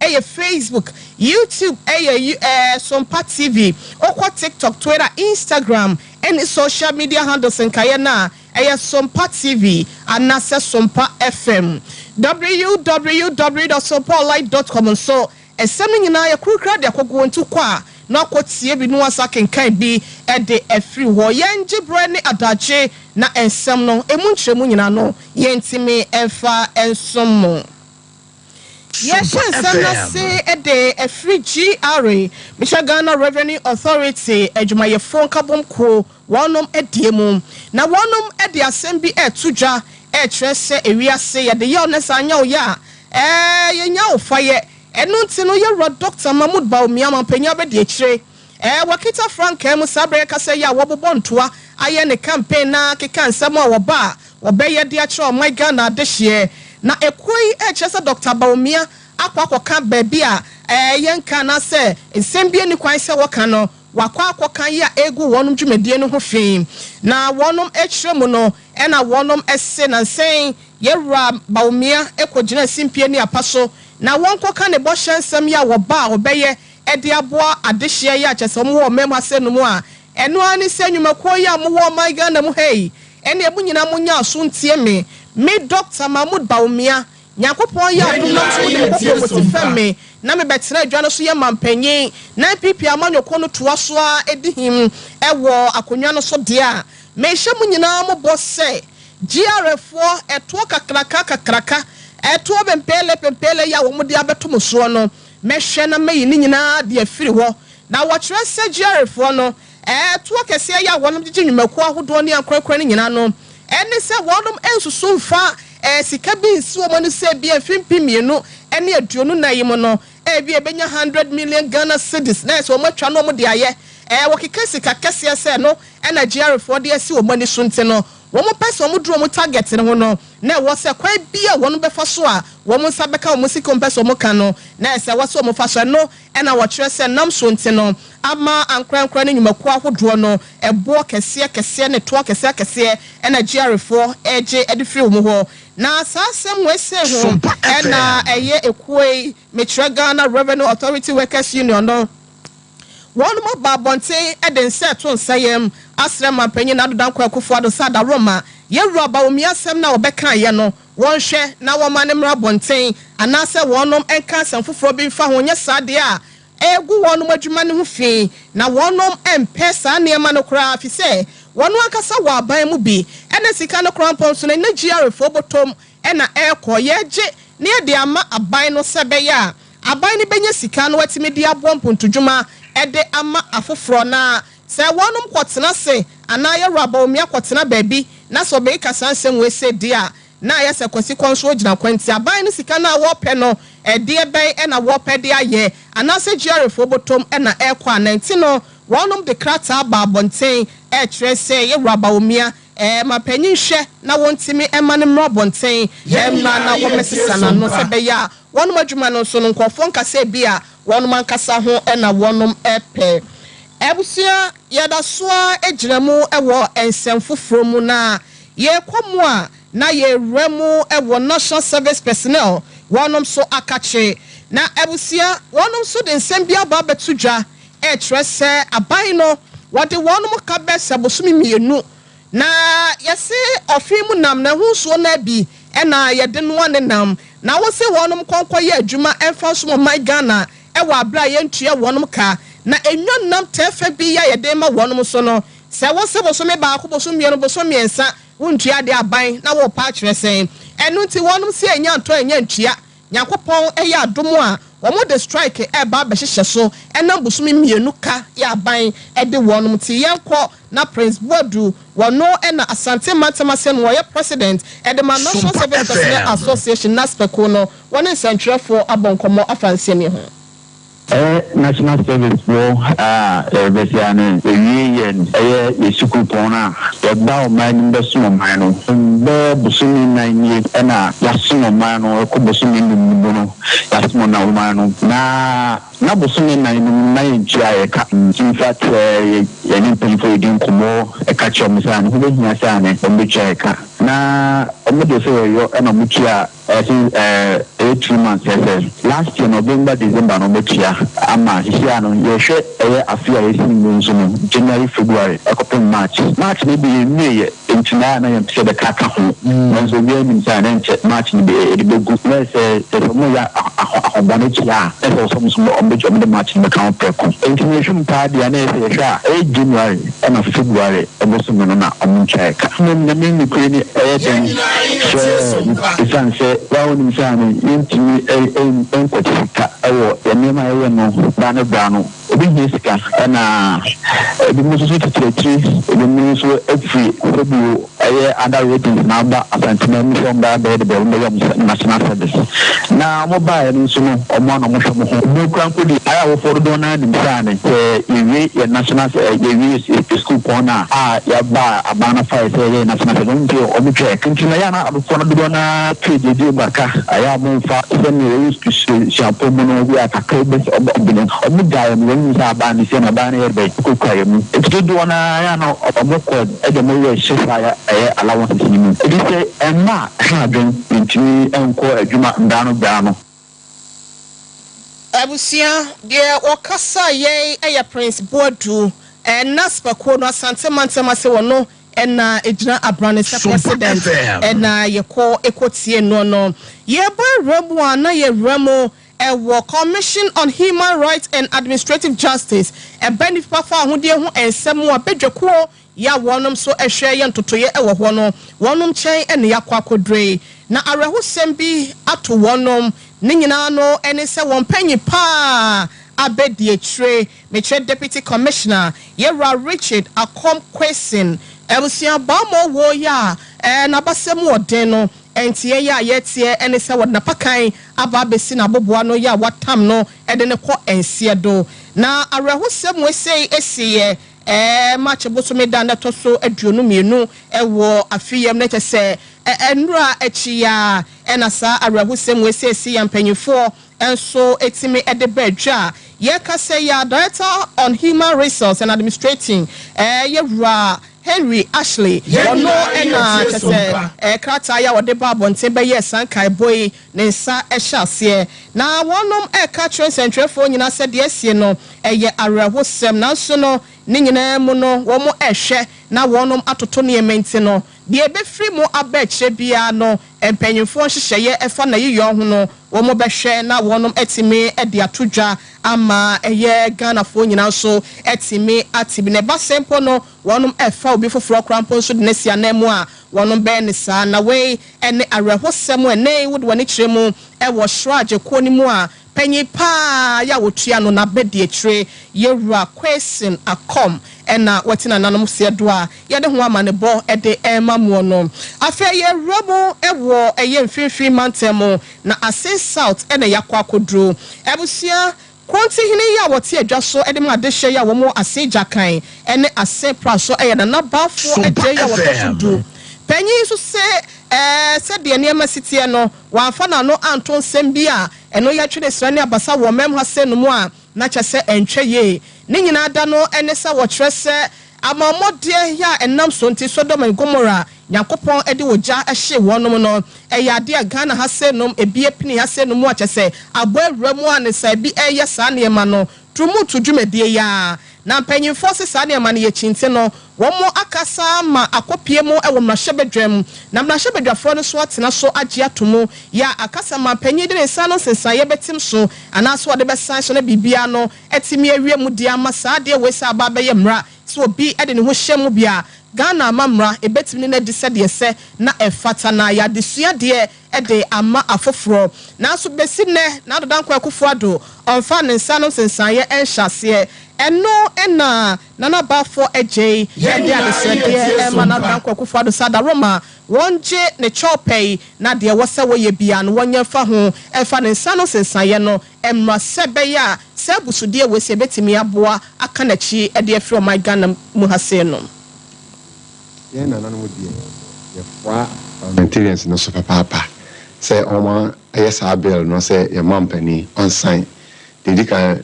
Ɛyɛ Facebook, YouTube ɛyɛ Sompa TV. Wokɔ TikTok, Twitter, Instagram ɛne social media handles nkaeɛ no a, ɛyɛ Sompa TV anaasɛ Sompa FM. www.sompaonline.com nso, ɛsɛm no nyinaa yɛkurukura de akɔgu nti kɔ a na akɔ tie bi na wasa kenkan bi ɛde afiri hɔ. Yɛn gye berɛ ne adagye na nsɛm no emu nkyerɛmu nyinaa no yɛntumi ɛmfa nsom mo. Yɛhyɛ nsɛm no ase de afiri GRA, mehyɛ Ghana Revenue Authority adwumayɛfoɔ nkabom kuo wɔnom adie mu, na wɔnom de asɛm bi ɛreto dwa ɛrekyerɛ sɛ ewiase yɛde yɛ ɔne saa nyɛ ɔyɛ a yɛnya wo fa yɛ. Ɛno nti no, yɛwura Dr Mahmood Bawumia, mampanyin abɛdi akyire, wɔkita frankaa mu saa berɛ kasa yi a wɔbobɔ ntoa ayɛ ne campaign na keka nsɛm a wɔba a wɔbɛyɛ de akyerɛ ɔman Ghana adehyeɛ. Na ekuo yi ɛkyerɛ sɛ Dr Bawumia akɔ akɔka baabi a yɛnka anaasɛ nsɛm bi ani kwan sɛ wɔka no, wakɔ akɔka yi a egu wɔn dwumadie no ho fi. Na wɔnom akyerɛ mu no, ɛna wɔnom ɛse na nsɛn yɛwura Bawumia ekɔgyina simpie ne apa so na wɔn kɔka ne bɔhyɛ nsɛm yi a wɔba a wɔbɛyɛ ɛde aboa adehyeɛ yi a kyerɛ sɛ wɔn wɔ ɔman mu ase no mu a, ɛno ara ne sɛ nnwumakuo yi a wɔwɔ ɔman Ghana mu ha yi, ɛne emu nyinaa mo nya aso ntie me Dr Mahmood Bawumia. Nyankopɔn yɛ adom nam so wode me kɔkɔ mo ti fɛm me na mebɛtena adwa no so yɛ mampanyin na NPP amanyɔkuo no toa so a ɛdi him ɛwɔ akonnwa no so deɛ a, mehyɛ mo nyinaa mo bɔ sɛ GRA foɔ ɛtoɔ kakraka kakraka, ɛtoɔ pempele pempele yi a wɔn de abɛto mo soɔ no, mɛhwɛ na mɛyi ne nyinaa de afiri hɔ. Na wɔkyerɛ sɛ GRA foɔ no ɛtoɔ kɛseɛ yi a wɔn gyegye nnwumakuo ahodoɔ ne ankorakora no nyinaa no, ɛne sɛ wɔnom nsusu mfa sika bi nsi wɔn ani sɛ bi mfe 2024 yi mu no, ebi ebenya 100 million Ghana cedis na ɛsɛ wɔn atwa no wɔn de ayɛ wɔkeka sika kɛseɛ sɛ no ɛna GRA foɔ de asi wɔn ani so. Nti no, wɔn pɛ sɛ wɔn duru wɔn target no ho no, na ɛwɔ sɛ kwan bi a wɔn bɛfa so a wɔn nsa bɛka wɔn sika wɔn pɛ sɛ wɔn ka no, na ɛsɛ wɔ sɛ wɔn fa so. Ɛno ɛna wɔkyerɛ sɛ nam so nti no ama ankorankora ne nnwumakuo ahodoɔ no ɛboɔ kɛseɛ kɛseɛ ne toɔ kɛseɛ kɛseɛ ɛna GRA foɔ ɛgye ɛde firi wɔn hɔ. Na saa asɛm wɔ ese ho ɛna ɛyɛ ekuo yi, mekyerɛ Ghana Revenue Authority Workers Union no, wɔn mo aba abɔnten de nsa ɛto nsa yam asrɛ mampanyin Nana Dankwa Akufo Addo sɛ adaworoma, yɛwura Bawumia asɛm na wɔbɛka yɛ no, wɔnhwɛ na wɔma ne mmra abɔnten anaasɛ wɔnom nka asɛm foforɔ bi mfa ho. Nyɛ saa deɛ a, ɛgu wɔnom adwuma no ho fi na wɔnom mpɛ saa nneɛma no koraa, fi sɛ wɔn ankasa wɔ aban mu bi ɛna sika no koraa mpɔ nso no ne GRA foɔ bɔtɔm ɛna ɛrekɔ. Yɛgye ne yɛde ama aban no sɛ bɛyɛ a aban no bɛnya sika no watumi de aboɔ mpontodwuma ɛde ama afoforɔ. Na sɛ wɔnom kɔtena se anaa yɛwura Bawumia kɔtena baabi na sɛ ɔbɛyi kasa nsɛm wɔ ese deɛ a, na ayɛ sɛ Kwasi kɔn so gyina kwanti. Aban no sika no a wɔpɛ no, ɛdeɛ bɛn ɛna wɔpɛ de ayɛ, anaasɛ GRA foɔ bɔtɔm ɛna ɛrekɔ ananti no? Wɔnom de krataa ba abɔnten ɛrekyerɛ sɛ yɛwura Bawumia mapanyin hwɛ na wɔntumi ɛma no mmra abɔnten ɛmra na wɔmɛsesa n'ano sɛ bɛyɛ a wɔnom adwuma no nso no, nkɔfoɔ nkasa bi a wɔnom ankasa ho ɛna wɔnom ɛpɛ. Abusua, yɛda soa gyina mu ɛwɔ nsɛm foforɔ mu na yɛrekɔ mu a na yɛwura mu ɛwɔ National Service Personnel wɔnom so akakye. Na abusua, wɔnom nso de nsɛm bi aba abɛto dwa ɛrekyerɛ sɛ aban no wɔde wɔnom ka bɛ sɛ bosome 2 na yɛse ɔfe mu nam na ɛho nsuo no bi ɛna yɛde noa ne nam na wɔse wɔnom kɔnkɔ yɛ adwuma ɛmfa nso ɔman Ghana ɛwɔ abere a yɛntua wɔnom ka na enwa nam tɛɛfɛ bi a yɛde ma wɔnom so no, sɛ wɔse bosome 1, bosome 2, bosome 3 wontua de aban na wɔrepa akyerɛ sɛn? Ɛno nti wɔnom si enya ntɔ enya ntua. Nyankopɔn ɛyɛ adom a, wɔn de strike ɛreba abɛhyehyɛ so ɛnam bosome 2 ka yɛ aban ɛde wɔnom ti. Yɛnkɔ na Prince Boadu, wɔno ɛna Asante mantam ase no wɔyɛ president ɛde ma National Service Personnel Association, NASPECO no, wɔne nsɛntwerɛfoɔ abɔ nkɔmmɔ afa nsɛm yi ho. Ɛyɛ National Service foɔ a yɛbɛsia no ewie yɛn ɛyɛ yɛ sukuu pɔn a yɛba ɔman no bɛsom ɔman no bɛyɛ bosome 4 nie, ɛna yɛasom ɔman no ɛkɔ bosome 5 no mu no, yɛasom ɔna ɔman no na bosome 4 no mu na yɛntua yɛ ka. In fact, yɛne mpanyinfoɔ yɛdi nkɔmmɔ, ɛka kyerɛ ɔmo sɛ ane ho bɛhia sɛ ane ɔmo bɛtua yɛ ka. Na Na ɔmo de sɛ yɛyɔ ɛna ɔmo tua ɛsɛ ɛyɛ 2 months, ɛsɛ last year November, December na ɔmo tua ama. Sisi ano yɛhwɛ ɛyɛ afe a yɛsi mu nso no, January, February ɛkɔpem March. March no bi yɛnwie yɛ, nti na yɛn sɛ bɛka ka ho, nanso obiara nim sɛ ne nkyɛ March no bi yɛde bɛgu na sɛ ɔmo yɛ ahobɔne tua a, ɛsɛ ɔsɔ mo so ɔmo bɛgye ɔmo de March no bɛka ho prɛko. Nti na yɛhwɛ mu paa deɛ, na yɛsɛ yɛhwɛ a, ɛyɛ January ɛna February ɛbɔsome no na ɔmo ntwa ɛka. Mmom Nyame nokure ni, ɛyɛ den sɛ ɛsiane sɛ waa wonim sɛ ano yɛntumi ɛnkɔgye sika ɛwɔ yɛn nneɛma a yɛyɛ no bra ne bra no. Obi hia sika, ɛna ebi mo nso so tete akyiri, ebi mo nso afiri sɛbio ɛyɛ other regions na aba Asantema mu sɛ ɔmo bɛyɛ bɛyɛ de bɛyɛ ɔmo bɛyɛ ɔmo national service. Na ɔmo baeɛ no nso no, ɔmo ana ɔmo hwɛ mo ho ɔmo kura mpo de ayɛ. Awofoɔ dodoɔ naa nim saa ne sɛ yɛwie yɛ national, yɛwie yɛ school pɔn na a yɛaba aban no fa yɛ sɛ yɛyɛ national service, ɔmo nti ɔmo twɛ. Nti na yɛ ana awofoɔ no dodoɔ naa twe gyegye baka ayɛ a ɔmo nfa sɛnea ɛwɔ suapɔ mu no bi a kakra bi ɔmo ɔmo ɔmo gyae no. Wɔn sɛ aban no sɛ na aban no yɛ bɛ kokura yɛ mu, nti dodoɔ naa yɛ ana ɔmo kɔ ɛde ɔmo yɛ hyɛ saa ɛyɛ allowances yi mu. Ebi sɛ ɛmma ha adwen, ntumi nkɔ adwuma mbaa no baa no. Abusua, deɛ wɔkasa yɛn yɛ Prince Boadu, NASPA kuo no Asante mantam ase wɔ no, ɛna egyina abrane sɛ president, ɛna yɛkɔ ekotie no. Yɛbɔ awura mu a, na yɛwura mu ɛwɔ Commission on Human Rights and Administrative Justice, ɛbɛn nipa fa ahodie ho nsɛm a badwakuo yɛ a wɔnom nso hwɛ yɛ ntotoyɛ ɛwɔ hɔ no, wɔnom nkyɛn ɛna yɛakɔ akɔdure. Na awerɛhosɛm bi ato wɔnom ne nyinaa no ɛne sɛ wɔn panyin paa abɛdi akyire, mekyerɛ Deputy Commissioner Yɛwura Richard Akɔm Quayson. Abusua, bammɔ wɔ yi a n'abasɛm wɔ den no, nteɛ yɛ a yɛteɛ ɛne sɛ wɔde napakan aba abɛsi n'aboboa no yɛ a watam no ɛde ne kɔ nseɛ do. Na awerɛhosɛm wɔ esei esi yɛ March bosome da n'ɛtɔ so 22 ɛwɔ afiyɛm, na kyɛ sɛ ɛnura akyi a ɛna saa awerɛhosɛm wɔ esiesie yɛ mpanyinfoɔ nso etimi ɛde bɛ adwa a yɛka sɛ yɛ Director on Human Resource and Administrating, yɛwura Henry Ashley, ɔno ɛna kyɛ sɛ krataa yi a wɔde ba abɔnten bɛyɛ sankaebɔ yi ne nsa ɛhyɛ aseɛ. Na wɔnom ɛka kyerɛ nsɛntwerɛfoɔ nyinaa sɛ deɛ asie no ɛyɛ awerɛhosɛm, nanso no ne nyinaa mu no, wɔn ɛhwɛ na wɔnom atoto nneɛma. Nti no deɛ ebɛfiri mu aba akyire biara no, mpanyinfoɔ nhyehyɛeɛ ɛfa na yiyɔ ho no, wɔn bɛhwɛ na wɔnom ɛtumi ɛde ato dwa ama ɛyɛ Ghanafoɔ nyinaa nso ɛtumi ate bi. Na ɛba sɛ mpo no wɔnom ɛfa obi foforɔ koraa mpo nso de ne si anan mu a, wɔnom bɛyɛ ne saa. Na wei ɛne awerɛhosɛm ɛnɛ wode wɔn ani kyerɛ mu ɛwɔ CHRAJ kuo no mu a, panyin paa yɛ a wotua no n'abɛdi akyire, Yɛwura Quayson Akɔm, ɛna wɔte nananom seɛ do a yɛde ho amanebɔ ɛde ɛrema muo no. Afei yɛwura mu ɛwɔ ɛyɛ Mfimfini mantam mu, na Assin South ɛna yɛakɔ akɔduro. Abusua, Kɔntihene yi a wɔte adwa so de ma adehyɛ yi a wɔn Assin Gyakan ne Assin Praso yɛ Nana Baafoɔ Agye yi a wɔtɔ so 10 panyin nso sɛ sɛdeɛ nneɛma si teɛ no, wɔamfa n'ano anto nsɛm bi a ɛno yɛtwe ne srɛ ne abasa wɔ mɛm ha sɛ no mu a, na kyɛ sɛ ɛntwɛ yie. Ne nyinaa da no ne sɛ wɔkyerɛ sɛ amammɔdeɛ yɛ a ɛnam so nti Sodom and Gomorrah Nyankopɔn de ogya hye wɔnom no, ɛyɛ adeɛ a Ghana ha sɛ nom ebi apini ha sɛ nom mu akyɛ sɛ abɔ awura mu a ne sa ebi ɛyɛ saa nneɛma no tumutu dwumadie yi a. Na mpanyinfoɔ se saa nneɛma no yɛ kyinte no, wɔn mo akasa ma akɔpie mu wɔ mmarahyɛbadwam, na mmarahyɛbadwafoɔ no so atena so agye ato mu yɛ a akasa ma mpanyin de ne nsa no nsensan yɛbɛtim so anaasɛ wɔde bɛsan so na biribiara no atumi awie mu di ama saa adeɛ wei sɛ aba abɛyɛ mmara sɛ obi de ne ho hyɛ mu bi a, Ghana ama mmara ebɛtumi ne no adi sɛdeɛ sɛ na ɛfata na yɛade suadeɛ de ama afoforɔ. Nanso bɛsi nnɛ na Addo Dankwa Akufo Addo ɔmfa ne nsa no nsensaneɛ ɛnhyɛ aseɛ. Ɛno ɛna Nana Baafoɔ Agye ɛde adesrɛdeɛ ɛma Nana Addo Dankwa Akufo Addo sɛ adaroma wɔngye ne kyɛw yi na deɛ ɛwɔ sɛ wɔyɛ bia no wɔnyɛ mfa ho ɛfa ne nsa no nsensaneɛ no mmra, sɛ bɛyɛ a sɛ abusudeɛ wɔ si ebɛtumi aboa aka n'akyi ɛde afiri ɔman Ghana mu ha sei no. Yɛn nananom deɛ, yɛfoa parliamentarians no so papaapa sɛ ɔma ɛyɛ saa bill no sɛ yɛma mpanin ɔnsan deɛ di kan.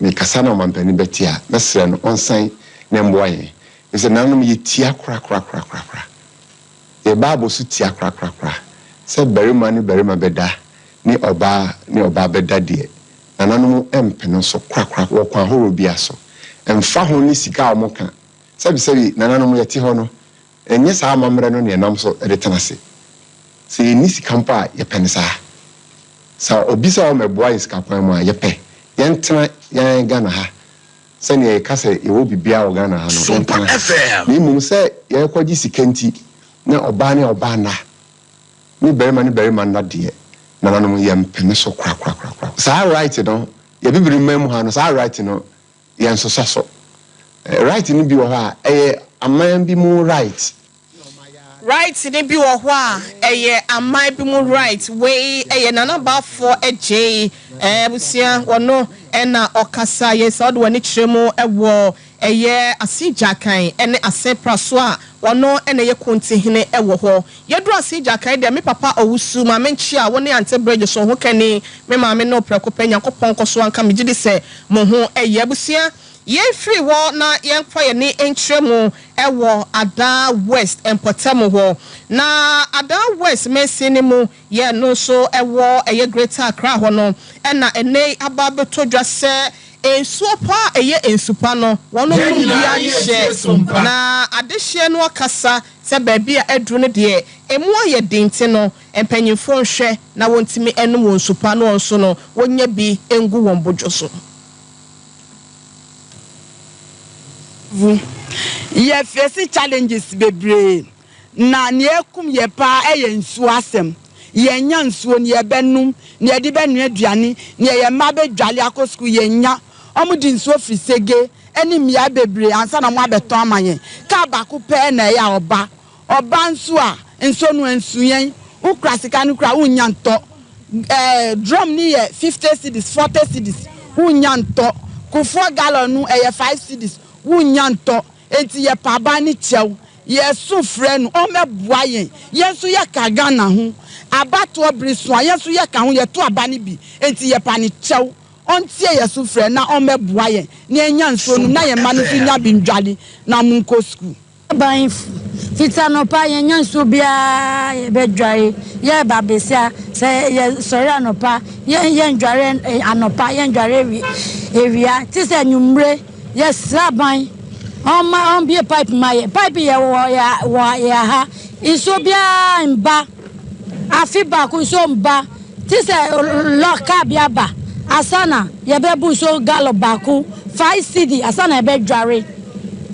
Mekasa na ɔmampanin bɛte a, mɛsrɛ no ɔnsan na mboa yɛn, ɛsɛ nananom yɛtia korakorakorakorakora. Yɛn Bible so tia korakorakora sɛ barima ne barima bɛda ne ɔbaa ne ɔbaa bɛda deɛ, nananom mpene so korakora wɔ kwan horow biara so, ɛmfa ho ne sika a wɔka. Sɛbisɛbi, nananom, yɛte hɔ no, ɛnyɛ saa amammerɛ no na yɛnam so de tena ase. Sɛ yɛnni sika mpo a, yɛpɛ no saa. Sɛ obi sɛ ɔmmɛboa yɛn sika kwan mu a, yɛpɛ. Yɛntena yɛn Ghana ha sɛnea yɛka sɛ yɛwɔ biribiara wɔ Ghana ha no, yɛntena ha. Na mmom sɛ yɛrekɔgye sika nti na ɔbaa ne ɔbaa nna ne barima ne barima nna deɛ, nananom, yɛmpene so korakorakorakora. Saa right no, yɛn Abibiri man mu ha no, saa right no, yɛnsosɔ so. Right no bi wɔ hɔ a, ɛyɛ aman bi mu right. Right no bi wɔ hɔ a, ɛyɛ aman bi mu right. Wei yɛ Nana Baffour Adjei abusua, ɔno na ɔkasa. Yei sɛ wode w'ani kyerɛ mu wɔ ɛyɛ Asin Gyakan ne Asin Praso a, ɔno na ɛyɛ Kontihene wɔ hɔ. Yɛduru Asin Gyakan deɛ, me papa Owusu, Maame Nkyea, wo ne Ante Bridge so ho kani, me maame ne wo prɛko pɛ, Nyankopɔn nkɔ so anka, megye di sɛ mo ho yɛ. Abusua, Yɛmfiri hɔ na yɛnkɔ yɛn ani nkyerɛ mu wɔ Adaa West mpɔtam hɔ. Na Adaa West mansin no mu yɛ no nso wɔ ɛyɛ Greater Accra hɔ no na ɛnnɛ yi aba abɛtɔ dwa sɛ nsuo pa a ɛyɛ nsu pa no wɔnom Yɛn nom bi nyinaa yɛ akyɛ. sompa. Na adehyeɛ no akasa sɛ baabi a aduru no deɛ ɛmu ayɛ den nti no mpanyinfoɔ nhwɛ na wɔntumi nnom wɔn nsu pa na wɔn nso no wɔnya bi ngu wɔn bodwo so. Vu. Yɛ face challenges bebree na nea ɛkum yɛ paa ɛyɛ nsuo asɛm. Yɛn nya nsuo nea yɛbɛ nom, nea yɛde bɛ noa aduane, nea yɛn mma bɛ dwale akɔ sukuu yɛn nya. Wɔn de nsuo firi Sege ɛne mmeae bebree ansa na wɔn abɛtɔn ama yɛn. Car baako pɛ na ɛyɛ a ɔba. Ɔba nso a, nsuo no ansu yɛn. Wo kura sika no koraa a, wonnya ntɔ. Ɛɛ drum no yɛ 50 cedis, 40 cedis, wonnya ntɔ. Kufuor gallon no ɛyɛ 5 cedis, wonnya ntɔ. Enti yɛpɛ aban no kyɛw. Yɛsu frɛ no ɔmmɛboa yɛn. Yɛn nso yɛka Ghana ho. Abatoɔ bere so a, yɛn nso yɛka ho, yɛto aba no bi. Enti yɛpa no kyɛw. Ɔntie yɛn sufrɛ na ɔmmɛboa yɛn na yɛnya nsuo nom na yɛn mma no nso nya bi ndwale na wɔnkɔ sukuu. Ban fiti anɔpa yɛnnya nsuo biara yɛbɛdware yɛreba besia sɛ yɛsɔre anɔpa yɛndware anɔpa yɛndware awia te sɛ anwummere yɛsrɛ aban ɔmma ɔmbie pipe ma yɛ pipe yɛ wɔ wɔ yɛ ha nsuo biara mba afe baako nsuo mba te sɛ lɔ kaa bi aba asa na yɛbɛbu nsuo galɔ baako five cedi asa na yɛbɛdware.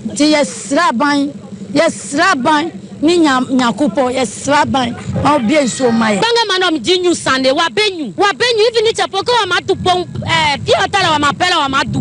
Nti yɛsrɛ aban, yɛsrɛ aban ne Nya Nyankopɔn, yɛsrɛ aban ma ɔbue nsuo mma yɛn. Gbangɛ ma nɔ ji nyu sande wa be nyu wa be nyu ivi ni cɛ po ke wa ma du pon eh pure water la wa ma pɛ la wa ma du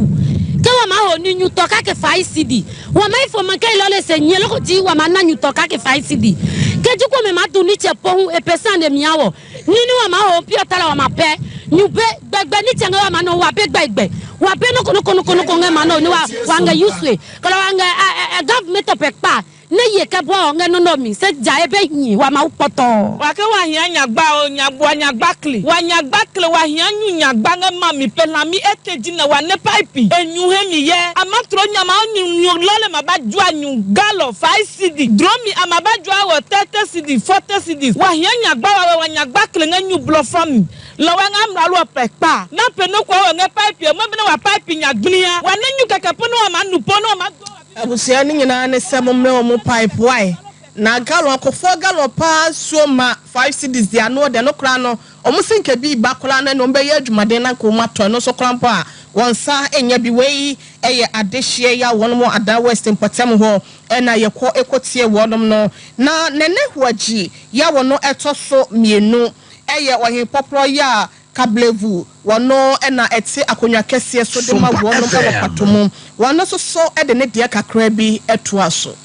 ke wa ma ho ni nyu tɔ kake fa icd wa ma ifo ma ke ilɔ le se nye loko ji wa ma na nyu tɔ kake fa icd ke ju ko me ma du ni cɛ po hu epe sande mia wɔ ni ni wa ma ho pure water la wa ma pɛ nyu be gbɛgbɛ ni cɛ ŋɛ wa ma nɔ wa be gbɛ gbɛ wa be noko noko noko noko ŋɛ ma nɔ ni wa wa ŋɛ usue kɔlɔ wa ŋɛ ɛ ɛ government pɛ kpa ne ye ke bɔ ŋɛ nɔnɔ mi se dza ebe nyi wa ma wukpɔtɔ. Wa ke wa hiã nyagba o nyagboa nyagba kli wa nyagba kle wa hiã nyu nyagba ŋe ma mi pe lã mi ete dzi ne wa ne pipe enyu he mi ye ama tro nya ma nyu nyu lɔ le ma ba dzoa nyu galɔ five cedi dro mi ama ba dzoa wɔ thirty cedis forty cedis wa hiã nyagba wa wɛ wa nyagba kle ŋe nyu blɔ fɔ mi lɔ wa ŋe amla lɔ pe kpa na pe no kɔ wɔ ŋe pipe me be ne wa pipe nya glia wa ne nyu keke po ne wa ma nu po ne wa ma do wa Abusua no nyinaa ne sɛ mommrɛ wɔn pipe wae na gallon akofoɔ gallon paa nsuo ma five cedis deɛ ano ɔdɛ no koraa no wɔn se nka bi ba koraa no ɛne wɔn bɛyɛ adwumaden na nka wɔn atɔ ɛno nso koraa mpo a wɔn nsa nnya bi wei yɛ adehyeɛ yi a wɔn wɔ Adan West mpɔtam hɔ na yɛkɔ kɔ tie wɔnom no na Nene Huagyi yi a wɔn ɛtɔ so mmienu yɛ ɔhenpɔporɔ yi a Kablevu, wɔno na ɛte akonnwa kɛseɛ so de ma Sompa wɔnom wɔ FM. kwato mu. Wɔno nso so de ne deɛ kakra bi toa so.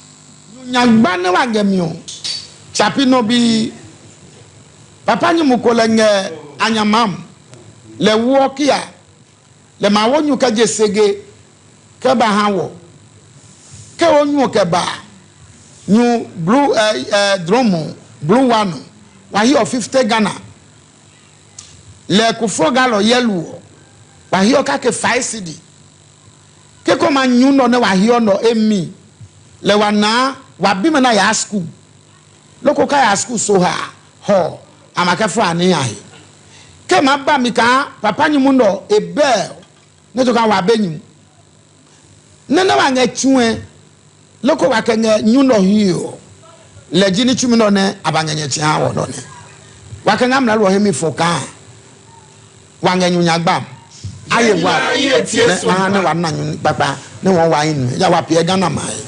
Nyagba ne wa ngɛ mio chapi no bi papa nyi mu ko le ngɛ anyamam le woɔ kia le ma wo nyu ke je sege ke ba han wɔ ke wo nyu ke ba nyu blue eh eh drum blue one wa hi 50 Ghana Le kufuor galɔ yɛlu ɔ, wahiɔ kake fae sidi. Ke kɔ ma nyu nɔ ne wahiɔ nɔ emi le wa na wa bi me na ya school. Loko kaya school so ha hɔ amakɛfo ani ahe ke ma ba mi kan papa nyimu nɔ ebel ne to kan wa be nyimu nene wa ŋe tsue loko wa ke ŋe nyu nɔ hi o le dzi ni tsumi nɔ ne abaŋenye tsi hã wɔ nɔ ne wa ke ŋe amla lɔ hemi fo kan wa ŋe nyu nyagbam aye wa ne ma ne wa na nyu kpakpa ne wɔn wa inu ya wa pie Ghana ma ye.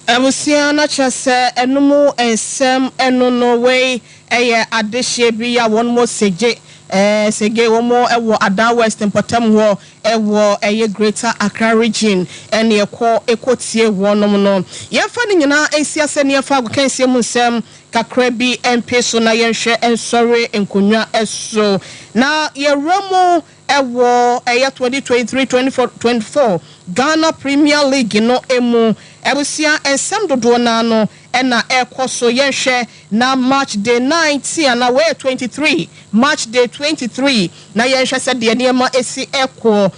Abusua no kyerɛ sɛ ɛnum nsɛm ɛno no wei ɛyɛ adehyeɛ bi a wɔn mo segye sege wɔn ɛwɔ Ada West mpɔtam hɔ ɛwɔ ɛyɛ Greater Accra Region ɛne ɛkɔ ɛkɔtie wɔnom no. Yɛmfa ne nyinaa nsi asɛ ne yɛmfa agokansie mu nsɛm kakra bi mpe so na yɛnhwɛ nsɔre nkonnwa ɛso na yɛwura mu ɛwɔ ɛyɛ 2023 24 Ghana Premier League no emu. Abusua, nsɛm dodoɔ naa no ɛna ɛkɔ so. Yɛnhwɛ na match day 19 ana wɔyɛ 23, match day 23, na yɛnhwɛ sɛ deɛ nneɛma esi ɛkɔ.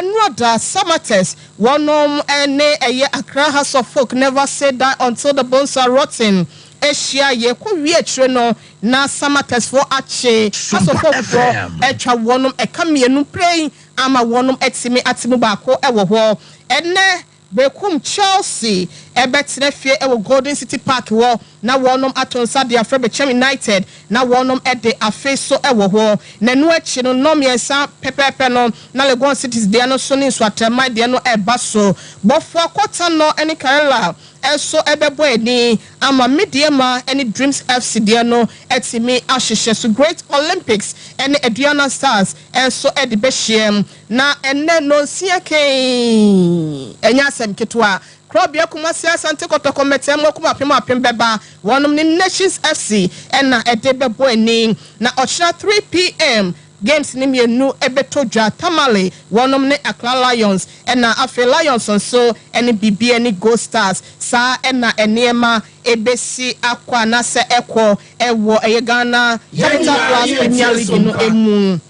Nnora Samartex wɔnom ɛne ɛyɛ Accra Hearts of Oak, never say die until the bones are rotten, ahyia. Yɛkɔ wie akyire no na Samartex foɔ akye Hearts of Oak foɔ atwa wɔnom ɛka 2 pere ama wɔnom ɛtumi ate mu baako ɛwɔ hɔ. Ɛnɛ Berekum Chelsea ɛbɛtena fie ɛwɔ Golden City Park hɔ na wɔnom ato nsa de afrɛ Bechem United na wɔnom ɛde afe so ɛwɔ hɔ. Na ɛno akyi no 3 pɛpɛɛpɛ no na Legon Cities deɛ no so ne Nsoatreman deɛ no ɛba so. Bofoakwa Tano ɛne Karela ɛnso ɛbɛbɔ ani ama Medeama ɛne Dreams FC deɛ no ɛtumi ahyehyɛ so. Great Olympics ɛne Aduana Stars ɛnso ɛde bɛhyia. Na ɛnɛ 6 kɛn ɛnyɛ asɛm ketewa. Kurɔbea Kumasi Asante Kɔtɔkɔ mmɛtɛm wɔkum apem apem bɛba wɔnom ne Nations FC ɛna ɛde bɛbɔ ani. Na ɔkyerɛ 3 p.m. games ne 2 ɛbɛtɔ dwa. Tamale wɔnom ne Accra Lions, ɛna afei Lions nso ɛne Bibiani Gold Stars. Saa ɛna nneɛma ebesi akɔ anaasɛ ɛkɔ ɛwɔ ɛyɛ Ghana Capital Plus Premier League no emu.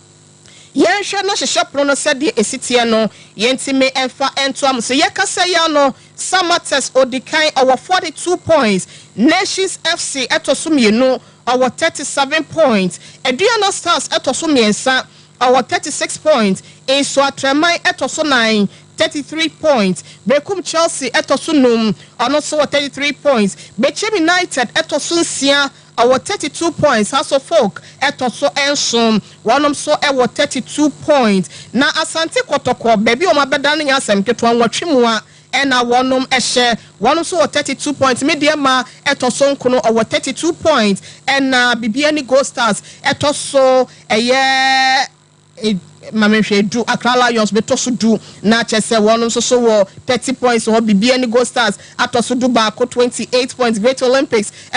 Yɛnhwɛ no hyehyɛ pono no sɛdeɛ esi teɛ no, yɛntumi ɛmfa ɛnto am so. Yɛkasa yi ano, Samartex odi kan, ɔwɔ 42 points. Nations FC ɛtɔ so 2, ɔwɔ 37 points. Aduana Stars ɛtɔ so 3, ɔwɔ 36 points. Nsoatreman ɛtɔ so 9, 33 points. Berekum Chelsea ɛtɔ so 5, ɔno nso wɔ 33 points. Bechem United ɛtɔ so 6, ɔwɔ 32 points. Hearts of Oak ɛtɔ so 7, wɔnom nso ɛwɔ 32 points. Na Asante Kɔtɔkɔ, baabi a wɔn abɛda no nyɛ asɛm ketewa, 8 mu a ɛna wɔnom ɛhyɛ. Wɔn nso wɔ 32 points. Medeama ɛtɔ so 9, ɔwɔ 32 points. Ɛna Bibiani Gold Stars ɛtɔ so ɛyɛ maame hwɛ 10. Accra Lions bɛtɔ so 10 na kyɛ sɛ wɔn nso so wɔ 30 points hɔ. Bibiani Gold Stars atɔ so 11, 28 points. Great Olympics.